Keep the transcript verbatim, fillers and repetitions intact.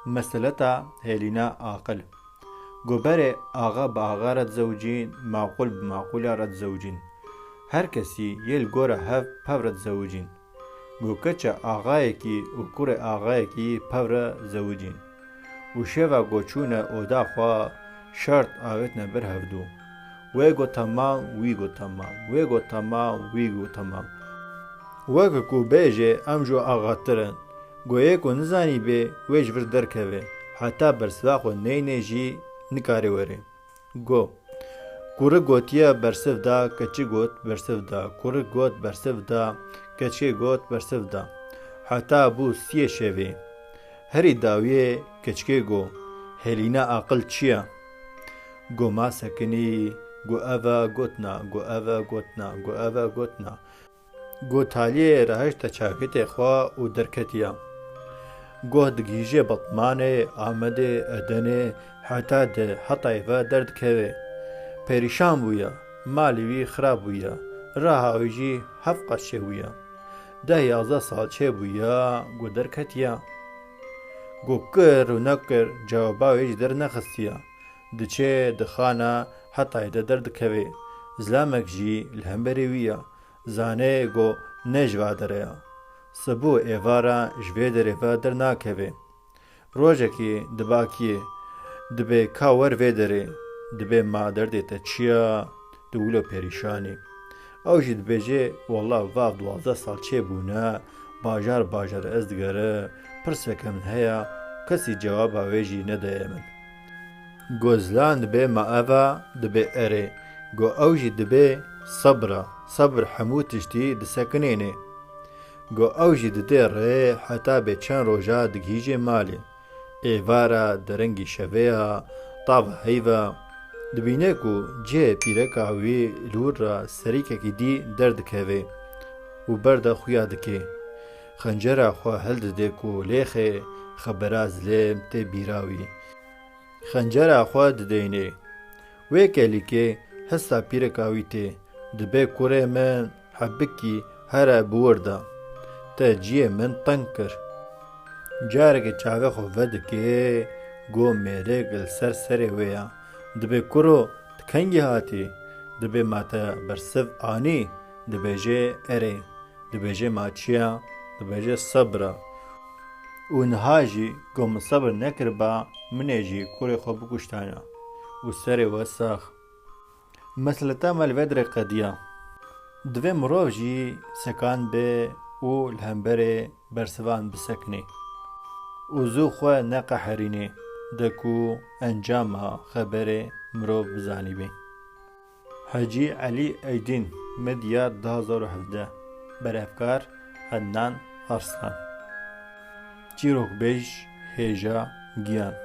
Meseleta hêlîna aqil. Go berê axa bi axa re dizewicîn, maqûl bi maqûla re dizewicîn. Her kesî yê li gora hev pev re dizewicîn. Go keça axayekî û kurê axayekî pev re zewicîn. Û şeva go çûne oda xwe şert avêtine ber hevdû. Wê go temam, wî go temam, wê go temam, wî go temam. Weke ku bêje em ji we axatir in. Go yê ku nizanîbê wê ji vir derkeve. Heta bersiva xwe neyne jî nikarê were. Go. Kurik gotiye bersiv da, keçik got bersiv da, kurik got bersiv da, keçikê got bersiv da. Heta bû siyê şevê. Herî dawiyê keçikê go, hêlîna aqil çi ye? Go ma sekinî, go ev e gotina, go ev e gotina, go ev e gotina. Go taliyê rahişte çakitê xwe û derketiya. Goh digihîje Batmanê, Amedê, Edenê, heta di Hetayê ve derdikeve. Perîşan bûye, malê wî xirab bûye, raha wî jî heft qat çêbûye. Deh yazdeh sal çêbûye, go derketiya. Go kir û nekir, cewaba wê jî dernexistiye. Diçe, dixane, Hetayê de derdikeve. Zilamek jî li hemberî wî ye. Zanê go ne ji va derê ye. Sibû êvara ji vê derê ve dernakeve. Rojekê dibakiyê, dibê ka wer vê derê, dibê ma derdê te çi ye, tu wilo perîşan î. Ew jî dibêje, wela vav duwazdeh sal çêbûne, bajar bajar ez digere, pirseke min heye, kesî cewaba wê jî nedaye min. Go zilam dibê ma ev e, dibê erê. Go ew jî dibê sebir e, sebir hemû tiştî disekinêne. Go ew jî didê rê heta bê çend roja digihîjê malê. Êvara derengî şevê ya, tava heyv e. Dibîne ku cihê pîreka wî li wir re serîkekî dî derdikeve û berda xuya dike. Xencera xwe hildide ku lêxê xebera zilêm tê bîra wî. Xencera xwe dideyne. Wê kelîkê hista pîreka wî tê. Dibê kurê min hebikî here bi wir de. Te ciyê min teng kir. Carekê çavê xwe vedike, go mêrik li ser serê wê ye. Dibê kuro, tu kengî hatî? Dibê ma te bersiv anî? Dibêje erê. Dibêje ma çi ye? Dibêje sebir e. Û niha jî go min sebir nekiriba, min ê jî kurê xwe bikuştana û serê we sax. Meseleta me li vê derê qediya. Divê mirov jî sekan be û li hemberê bersivan bisekine û zû xwe neqeherîne de ku encama xeberê mirov bizanîbe. Hecî Elî Eydîn, Medya du hazar û hevdeh. Berhevkar, Ednan Arslan. Çîrokbêj, Hêja Giyan.